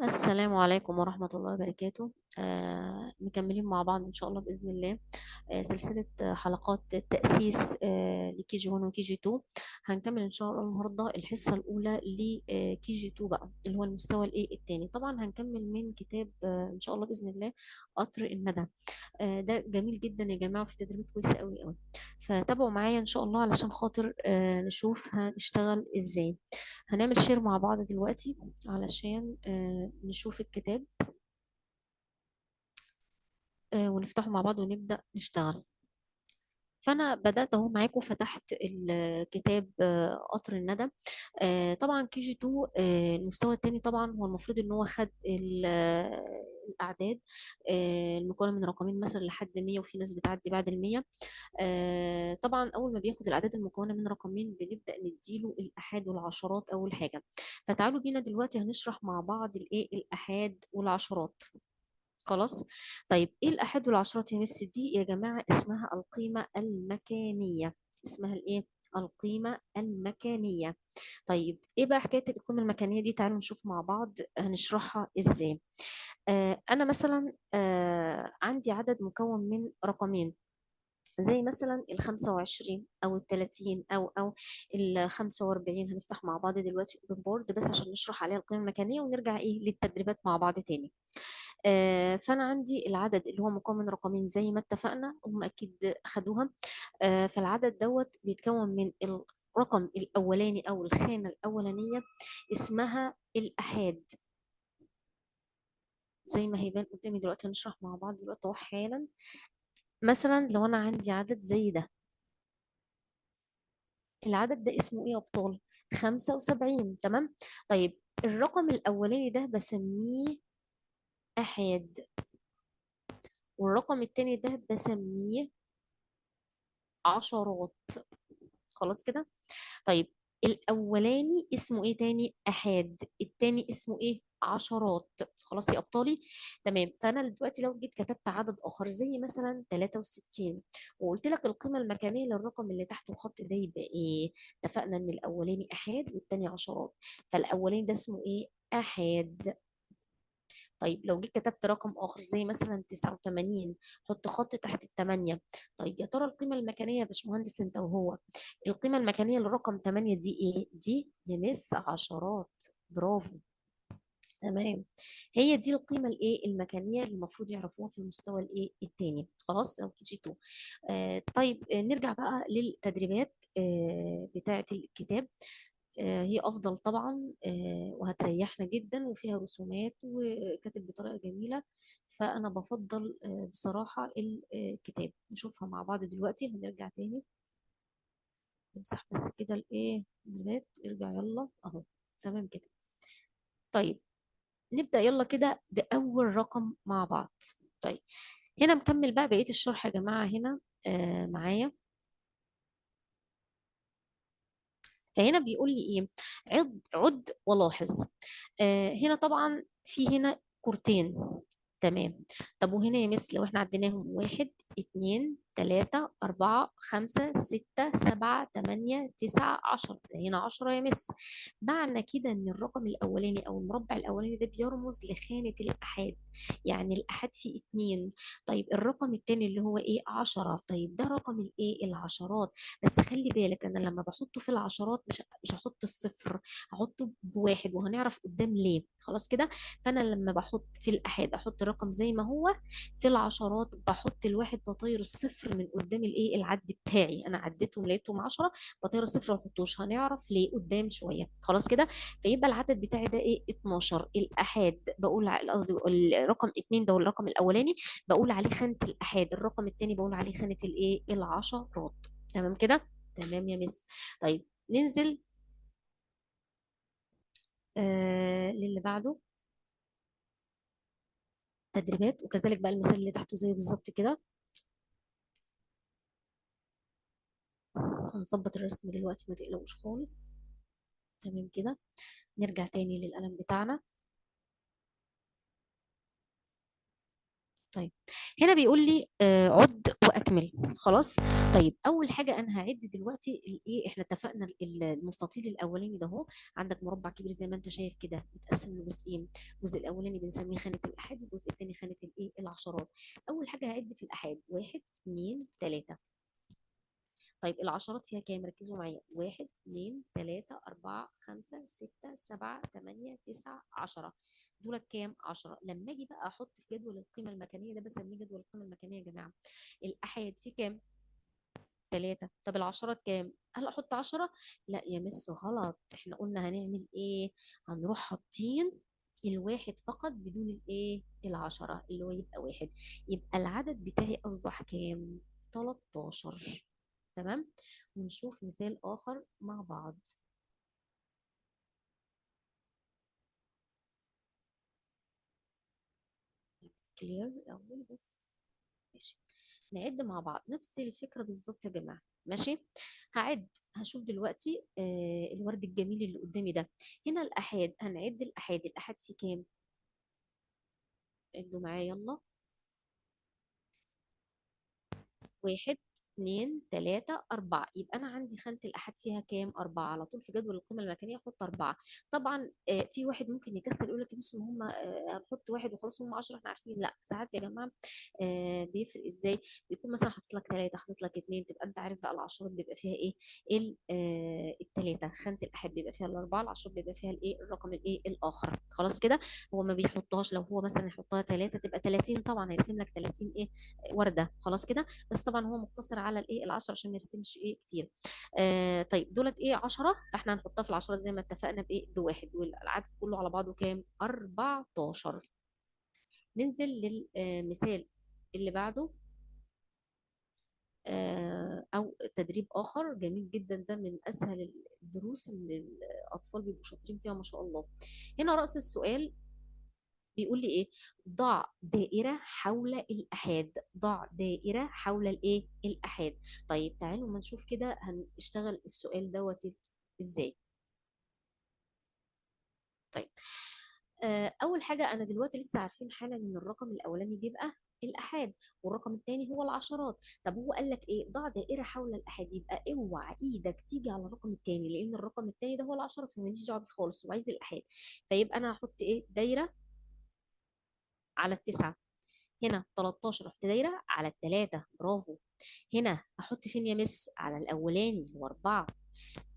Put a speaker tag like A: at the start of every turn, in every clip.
A: السلام عليكم ورحمة الله وبركاته. مكملين مع بعض إن شاء الله بإذن الله. سلسلة حلقات التأسيس لكي جي 1 وكي جي 2. هنكمل إن شاء الله النهاردة الحصة الأولى لكي جي 2 بقى اللي هو المستوى الإيه التاني. طبعا هنكمل من كتاب إن شاء الله بإذن الله قطر المدى. ده جميل جدا يا جماعة، في تدريبات كويسة قوي قوي، فتابعوا معايا إن شاء الله علشان خاطر نشوف هنشتغل إزاي. هنعمل share مع بعض دلوقتي علشان نشوف الكتاب ونفتحه مع بعض ونبدأ نشتغل. فأنا بدأت أهو معاكم، فتحت الكتاب قطر الندى. طبعا كي جي 2، المستوى الثاني، طبعا هو المفروض إن هو خد الأعداد، المكونة من رقمين مثلا لحد 100، وفي ناس بتعدي بعد 100. طبعا أول ما بياخد الأعداد المكونة من رقمين بنبدأ نديله الآحاد والعشرات أول حاجة. فتعالوا بينا دلوقتي هنشرح مع بعض الإيه؟ الآحاد والعشرات. خلاص؟ طيب إيه الآحاد والعشرات يا مس؟ دي يا جماعة اسمها القيمة المكانية. اسمها الإيه؟ القيمة المكانية. طيب إيه بقى حكاية القيمة المكانية دي؟ تعالوا نشوف مع بعض هنشرحها إزاي. أنا مثلاً، عندي عدد مكون من رقمين، زي مثلاً الخمسة وعشرين أو التلاتين أو الخمسة وأربعين. هنفتح مع بعض دلوقتي open board بس عشان نشرح عليها القيمة المكانية ونرجع إيه للتدريبات مع بعض تاني. فأنا عندي العدد اللي هو مكون من رقمين زي ما اتفقنا، هم أكيد خدوها. فالعدد دوت بيتكون من الرقم الأولاني أو الخانة الأولانية اسمها الأحاد، زي ما هيبان قدامي دلوقتي، هنشرح مع بعض دلوقتي اهو حالا. مثلا لو أنا عندي عدد زي ده، العدد ده اسمه إيه يا أبطال؟ 75، تمام؟ طيب الرقم الأولاني ده بسميه أحاد، والرقم التاني ده بسميه عشرات. خلاص كده؟ طيب الأولاني اسمه إيه تاني؟ أحاد، التاني اسمه إيه؟ عشرات. خلاص يا أبطالي؟ تمام. فأنا دلوقتي لو جيت كتبت عدد آخر زي مثلاً 63 وقلت لك القيمة المكانية للرقم اللي تحته الخط ده يبقى إيه؟ اتفقنا إن الأولاني أحاد والتاني عشرات، فالأولاني ده اسمه إيه؟ أحاد. طيب لو جيت كتبت رقم آخر زي مثلاً 89، حط خط تحت التمانية. طيب يا ترى القيمة المكانية يا باشمهندس أنت وهو، القيمة المكانية للرقم 8 دي إيه؟ دي يا مس عشرات. برافو، تمام. هي دي القيمة الإيه؟ المكانية اللي المفروض يعرفوها في المستوى الإيه؟ التاني. خلاص، أو كي جي 2. طيب، نرجع بقى للتدريبات، بتاعة الكتاب. هي أفضل طبعاً، وهتريحنا جداً، وفيها رسومات وكاتب بطريقة جميلة، فأنا بفضل، بصراحة الكتاب. نشوفها مع بعض دلوقتي. هنرجع تاني نمسح بس كده الإيه؟ التدريبات. ارجع يلا أهو، تمام كده. طيب نبدأ يلا كده بأول رقم مع بعض. طيب هنا مكمل بقى بقية الشرح يا جماعة هنا، معايا. فهنا بيقول لي إيه؟ عد ولاحظ. هنا طبعاً في هنا كورتين، تمام. طب وهنا يا مس لو احنا عديناهم 1 2 3 4 5 6 7 8 9 10، هنا 10 يا مس. معنى كده ان الرقم الاولاني او المربع الاولاني ده بيرمز لخانة الاحاد، يعني الاحاد فيه 2. طيب الرقم التاني اللي هو ايه؟ 10. طيب ده رقم الايه؟ العشرات. بس خلي بالك انا لما بحطه في العشرات مش هحط الصفر، هحطه بواحد، وهنعرف قدام ليه. خلاص كده؟ فانا لما بحط في الاحاد احط الرقم زي ما هو، في العشرات بحط الواحد، بطير الصفر من قدام الايه؟ العد بتاعي. انا عديتهم لقيتهم 10، بطير الصفر ما بحطوش، هنعرف ليه قدام شويه. خلاص كده؟ فيبقى العدد بتاعي ده ايه؟ 12. الاحاد بقول قصدي الرقم 2 ده الرقم الاولاني بقول عليه خانه الاحاد، الرقم الثاني بقول عليه خانه الايه؟ العشرات. تمام كده؟ تمام يا مس. طيب ننزل، للي بعده تدريبات، وكذلك بقى المثال اللي تحته زيه بالظبط كده. هنظبط الرسم دلوقتي ما تقلقوش خالص. تمام كده. نرجع تاني للقلم بتاعنا. طيب هنا بيقول لي عد واكمل. خلاص. طيب اول حاجة انا هعد دلوقتي الايه، احنا اتفقنا المستطيل الاولاني ده اهو، عندك مربع كبير زي ما انت شايف كده متقسم لجزئين، الجزء الاولاني بنسميه خانه الاحاد والجزء الثاني خانه الايه العشرات. اول حاجة هعد في الاحاد 1 2 3. طيب العشرات فيها كام؟ ركزوا معايا، 1 2 3 4 5 6 7 8 9 10. دول كام؟ 10. لما اجي بقى احط في جدول القيمة المكانية ده، بسميه جدول القيمة المكانية يا جماعة، الاحاد في كام؟ 3. طب العشرات كام؟ هل احط 10؟ لا يا مس غلط، احنا قلنا هنعمل ايه؟ هنروح حاطين الواحد فقط بدون الايه؟ ال10 اللي هو يبقى 1، يبقى العدد بتاعي اصبح كام؟ 13. تمام؟ ونشوف مثال اخر مع بعض. كلير الاول بس، ماشي. نعد مع بعض نفس الفكرة بالظبط يا جماعة، ماشي. هعد، هشوف دلوقتي الورد الجميل اللي قدامي ده، هنا الاحاد، هنعد الاحاد، الاحاد في كام؟ عدوا معايا يلا، 1 2 3 4. يبقى أنا عندي خانة الأحاد فيها كام؟ 4. على طول في جدول القيمة المكانية أحط 4. طبعاً، في واحد ممكن يكسل يقول لك بس هم، هنحط 1 وخلاص هم 10، إحنا عارفين. لا، ساعات يا جماعة، بيفرق إزاي؟ بيكون مثلاً حاطط لك 3، حاطط لك 2، تبقى أنت عارف بقى العشرات بيبقى فيها إيه؟ التلاتة. خانة الأحاد بيبقى فيها الأربعة، العشرات بيبقى فيها الإيه؟ الرقم الإيه؟ الآخر. خلاص كده؟ هو ما بيحطهاش، لو هو مثلاً يحطها 3 تبقى 30، طبعاً هيرسم لك 30 إيه؟ وردة. خلاص كده؟ بس طبعاً هو مقتصر على الإيه؟ ال10 عشان ما يرسمش إيه كتير. طيب دولت إيه؟ 10، فإحنا هنحطها في ال10 زي ما اتفقنا بإيه؟ ب1، والعدد كله على بعضه كام؟ 14. ننزل للمثال اللي بعده، أو تدريب آخر جميل جدا، ده من أسهل الدروس اللي الأطفال بيبقوا شاطرين فيها ما شاء الله. هنا رأس السؤال بيقول لي إيه؟ ضع دائرة حول الأحاد، ضع دائرة حول الإيه؟ الأحاد. طيب تعالوا ما نشوف كده هنشتغل السؤال دوت إزاي. طيب، أول حاجة أنا دلوقتي لسه عارفين حالا إن الرقم الأولاني بيبقى الأحاد والرقم الثاني هو العشرات. طب هو قال لك إيه؟ ضع دائرة حول الأحاد، يبقى اوعى إيدك تيجي على الرقم الثاني، لأن الرقم الثاني ده هو العشرات، فماليش دعوة بيه خالص، وعايز الأحاد. فيبقى أنا هحط إيه؟ دايرة على التسعة، هنا 13 رحت دايرة على التلاتة، برافو. هنا هحط فين يا مس؟ على الأولاني اللي هو 4.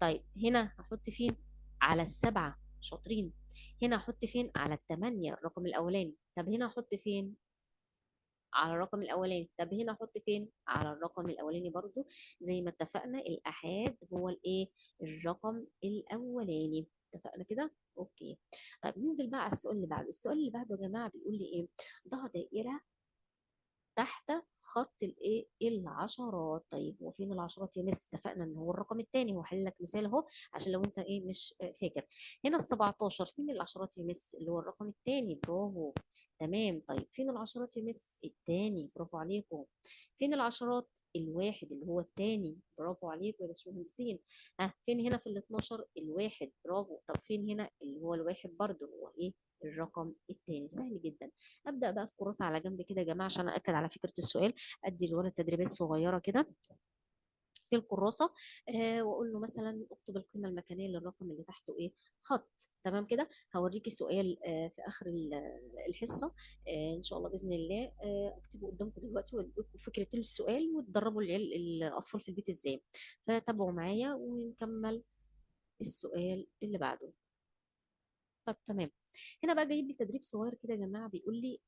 A: طيب هنا هحط فين؟ على ال7، شاطرين. هنا هحط فين؟ على ال8 الرقم الأولاني. طب هنا هحط فين؟ على الرقم الأولاني. طب هنا هحط فين؟ على الرقم الأولاني برضو، زي ما اتفقنا الأحاد هو الإيه؟ الرقم الأولاني. اتفقنا كده؟ أوكي. طيب ننزل بقى على السؤال اللي بعده. السؤال اللي بعده يا جماعة بيقول لي إيه؟ ضع دائرة تحت خط الإيه؟ العشرات. طيب هو فين العشرات يا مس؟ اتفقنا إن هو الرقم الثاني، هو حل لك مثال أهو عشان لو أنت إيه مش فاكر. هنا ال 17 فين العشرات يا مس؟ اللي هو الرقم الثاني، برافو، تمام. طيب فين العشرات يا مس؟ الثاني، برافو عليكم. فين العشرات؟ الواحد اللي هو الثاني، برافو عليكم يا باشمهندسين. فين هنا في ال 12؟ الواحد، برافو. طب فين هنا؟ اللي هو الواحد برضه، هو ايه؟ الرقم الثاني. سهل جدا. ابدا بقى في كراسة على جنب كده يا جماعة عشان اكد على فكرة السؤال، ادي الولد تدريبات صغيرة كده في الكراسة، واقول له مثلا اكتب القيمة المكانية للرقم اللي تحته ايه؟ خط. تمام كده. هوريكي سؤال، في اخر الحصة، ان شاء الله باذن الله، اكتبه قدامكم دلوقتي واقول لكم فكرة السؤال وتدربوا الاطفال في البيت ازاي. فتابعوا معايا ونكمل السؤال اللي بعده. طب تمام. هنا بقى جايب لي تدريب صغير كده يا جماعة، بيقول لي،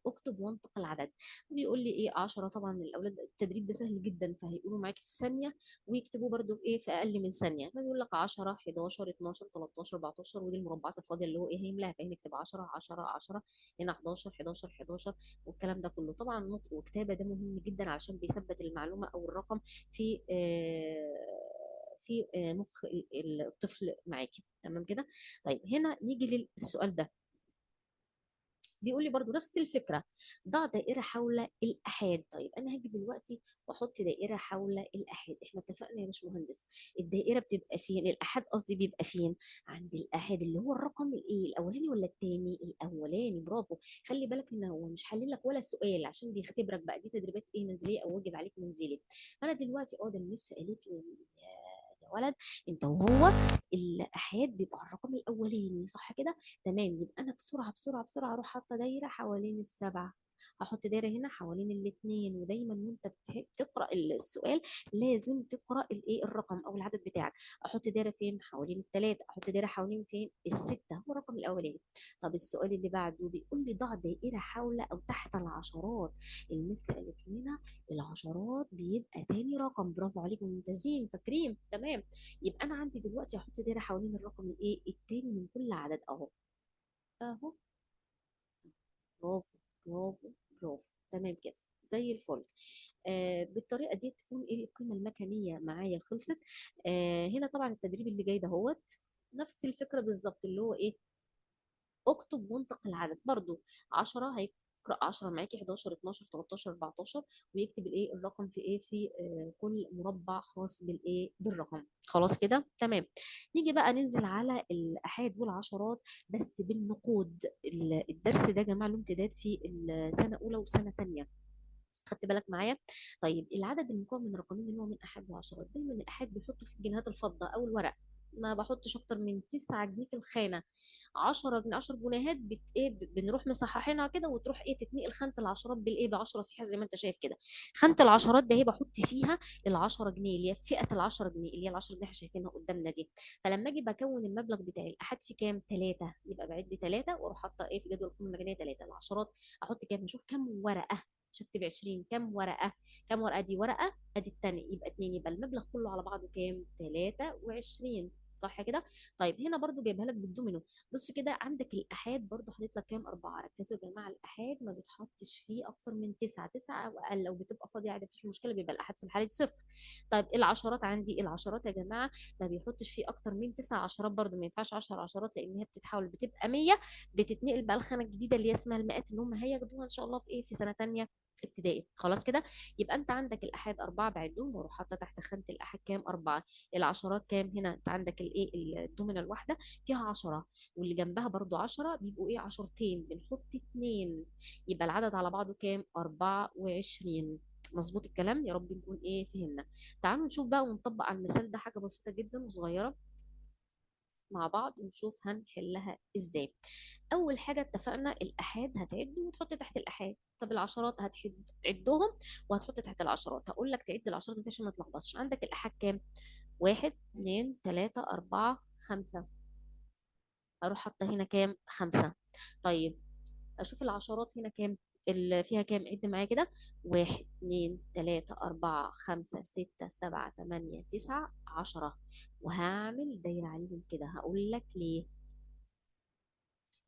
A: اكتب وانطق العدد. بيقول لي ايه؟ 10. طبعا الاولاد التدريب ده سهل جدا، فهيقولوا معاكي في ثانية ويكتبوه برده في ايه؟ في اقل من ثانية. فبيقول لك 10، 11، 12، 13، 14، ودي المربعات الفاضيه اللي هو ايه هيملاها، فهنا نكتب 10، 10، 10، هنا 11، 11، 11، والكلام ده كله. طبعا نطق وكتابه ده مهم جدا علشان بيثبت المعلومة او الرقم في مخ الطفل معاكي. تمام كده. طيب هنا نيجي للسؤال ده. بيقول لي برضو نفس الفكرة، ضع دائرة حول الأحاد. طيب أنا هاجي دلوقتي وأحط دائرة حول الأحاد. إحنا اتفقنا يا باشمهندس الدائرة بتبقى فين؟ الأحاد قصدي بيبقى فين؟ عند الأحاد اللي هو الرقم الإيه؟ الأولاني ولا التاني؟ الأولاني. برافو. خلي بالك إن هو مش حلل لك ولا سؤال عشان بيختبرك بقى، دي تدريبات إيه؟ منزلية أو واجب عليك منزلي. فأنا دلوقتي ده المس قالت لي يا ولد انت وهو الآحاد بيبقى على الرقم الأولاني، صح كده؟ تمام. يبقى أنا بسرعة بسرعة بسرعة أروح حاطة دايرة حوالين السبعة، هحط دايرة هنا حوالين الاتنين. ودايما وانت بتقرأ السؤال لازم تقرأ الايه؟ الرقم أو العدد بتاعك. أحط دايرة فين؟ حوالين التلاتة. أحط دايرة حوالين فين؟ الستة، هو الرقم الأولاني. طب السؤال اللي بعده بيقول لي ضع دائرة حول أو تحت العشرات. المس قالت لنا العشرات بيبقى تاني رقم. برافو عليكم، ممتازين، فاكرين، تمام. يبقى أنا عندي دلوقتي هحط دايرة حوالين الرقم الإيه؟ التاني من كل عدد أهو. أهو. برافو برافو برافو، تمام كده زي الفل. بالطريقة دي تكون ايه القيمة المكانية معايا خلصت. هنا طبعا التدريب اللي جاي دهوت نفس الفكرة بالظبط، اللي هو ايه؟ اكتب وانطق العدد. برضو 10 هيقرا 10 معاكي، 11 12 13 14، ويكتب الايه؟ الرقم في ايه؟ في كل مربع خاص بالايه؟ بالرقم. خلاص كده تمام. نيجي بقى ننزل على الآحاد والعشرات بس بالنقود. الدرس ده يا جماعة له امتداد في السنة اولى وسنة ثانية، خدت بالك معايا؟ طيب العدد المكون من رقمين اللي هو من آحاد وعشرات، دايما الآحاد بيحطوا في الجنيهات الفضة او الورق، ما بحطش اكتر من 9 جنيه في الخانة، 10 جنيه، 10 جنيهات بت ايه، بنروح مصححينها كده وتروح ايه تتنقل خانه العشرات بالايه؟ ب 10 صحيح زي ما انت شايف كده. خانه العشرات ده هي بحط فيها ال 10 جنيه اللي هي فئة ال 10 جنيه، اللي هي ال 10 جنيه احنا شايفينها قدامنا دي. فلما اجي بكون المبلغ بتاعي الاحاد في كام؟ 3، يبقى بعد 3 واروح حاطه ايه في جدول القيمة المجانية 3. العشرات احط كام؟ اشوف كام ورقة، مش هكتب 20، كام ورقة؟ كام ورقة؟ دي ورقة، ادي الثانية، يبقى 2، يبقى المبلغ كله على بعضه كام؟ 23، صح كده؟ طيب هنا برضو جايبها لك بالدومينو. بص كده عندك الآحاد برضو حاطط لك كام؟ 4. ركزوا يا جماعة، الآحاد ما بيتحطش فيه أكتر من 9، 9 أو أقل، لو بتبقى فاضية عادي مفيش مشكلة، بيبقى الآحاد في الحالة دي 0. طيب العشرات عندي، العشرات يا جماعة ما بيحطش فيه أكتر من 9 عشرات برضو، ما ينفعش 10 عشرات لأن هي بتتحول بتبقى 100، بتتنقل بقى الخانة الجديدة اللي هي اسمها المئات اللي هم هياخدوها إن شاء الله في إيه؟ في سنة تانية ابتدائي. خلاص كده؟ يبقى أنت عندك الآحاد 4 بعدهم وأروح حاطة تحت خانة الآحاد كام؟ 4. العشرات كام؟ هنا أنت عندك الإيه؟ الدومينة الواحدة فيها 10 واللي جنبها برضو 10، بيبقوا إيه؟ 10، بنحط 2، يبقى العدد على بعضه كام؟ 24. مظبوط الكلام؟ يا رب نكون إيه فهمنا. تعالوا نشوف بقى ونطبق على المثال ده حاجة بسيطة جدا وصغيرة مع بعض ونشوف هنحلها ازاي. اول حاجة اتفقنا الاحاد هتعد وتحط تحت الاحاد. طب العشرات هتعدهم وهتحط تحت العشرات. هقول لك تعد العشرات ازاي عشان ما تلخبطش. عندك الاحاد كام؟ 1 2 3 4 5. اروح حاطه هنا كام؟ 5. طيب اشوف العشرات هنا كام؟ اللي فيها كام؟ عد معايا كده، 1 2 3 4 5 6 7 8 9 10، وهعمل دايرة عليهم كده. هقول لك ليه.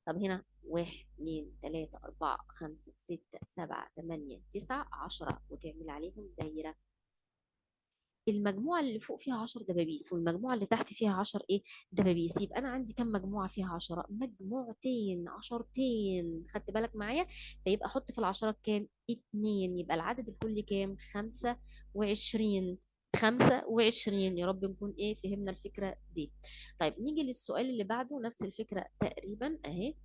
A: طب هنا 1 2 3 4 5 6 7 8 9 10، وتعمل عليهم دايرة. المجموعة اللي فوق فيها 10 دبابيس والمجموعة اللي تحت فيها 10 إيه؟ دبابيس. يبقى أنا عندي كام مجموعة فيها 10؟ مجموعتين، 10. خدت بالك معايا؟ فيبقى أحط في العشرات كام؟ 2، يبقى العدد الكلي كام؟ 25. 25. يا رب نكون إيه فهمنا الفكرة دي. طيب نيجي للسؤال اللي بعده، نفس الفكرة تقريبا أهي،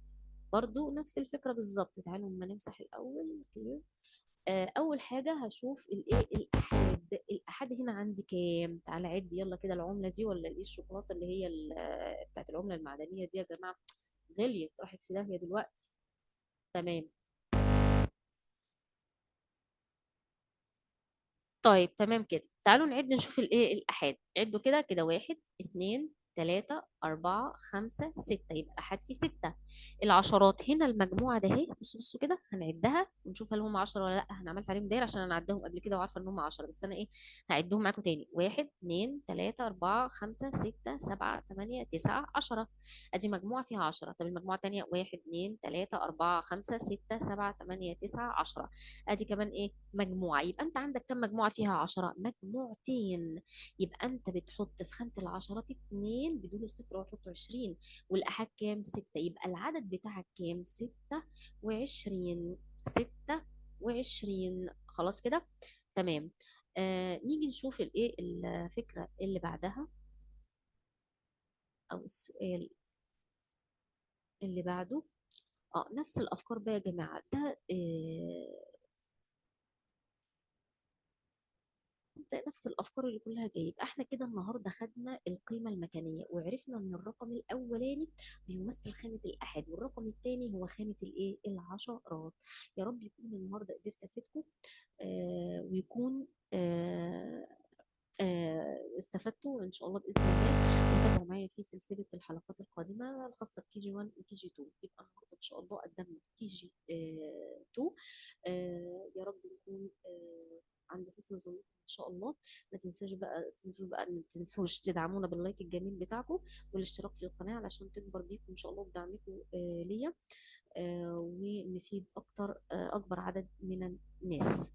A: برضو نفس الفكرة بالظبط. تعالوا ما نمسح الأول. أول حاجة هشوف الإيه؟ الأحاد. الأحاد هنا عندي كام؟ تعالى عد يلا كده. العملة دي ولا الإيه؟ الشوكولاتة اللي هي بتاعت العملة المعدنية دي يا جماعة غليت، راحت في داهية دلوقتي. تمام. طيب تمام كده. تعالوا نعد نشوف الإيه؟ الأحاد. عدوا كده كده، 1 2 3 4 5 6، يبقى الأحاد في 6. العشرات هنا المجموعة ده اهي، بصوا بصوا كده هنعدها ونشوف هل هم 10 ولا لا. انا عملت عليهم دايرة عشان انا عداهم قبل كده وعارفة ان هم 10، بس انا ايه هعدهم معاكم تاني. 1 2 3 4 5 6 7 8 9 10، ادي مجموعة فيها 10. طب المجموعة التانية 1 2 3 4 5 6 7 8 9 10، ادي كمان ايه مجموعة. يبقى انت عندك كم مجموعة فيها 10؟ مجموعتين. يبقى انت بتحط في خانة العشرات 2 2 بدون الصفر وأحط 20، والأحاد كام؟ 6، يبقى العدد بتاعك كام؟ 26. 26. خلاص كده؟ تمام. نيجي نشوف الايه الفكرة اللي بعدها أو السؤال اللي بعده. نفس الأفكار بقى يا جماعة. ده نفس الأفكار اللي كلها جاية. يبقى احنا كده النهاردة خدنا القيمة المكانية، وعرفنا إن الرقم الأولاني بيمثل خانة الأحاد، والرقم الثاني هو خانة الإيه؟ العشرات. يا رب يكون النهاردة قدرت أفيدكم، ويكون استفدتوا إن شاء الله بإذن الله، وتابعوا معايا في سلسلة الحلقات القادمة الخاصة بكي جي 1 وكي جي 2. يبقى النهاردة إن شاء الله قدمنا كي جي 2. يا رب نكون عند حسن ظنكم إن شاء الله. ما تنساش بقى، تنسوش بقى، ما تنسوش تدعمونا باللايك الجميل بتاعكم والاشتراك في القناة علشان تكبر بيكم إن شاء الله وبدعمكم ليا، ونفيد أكبر عدد من الناس.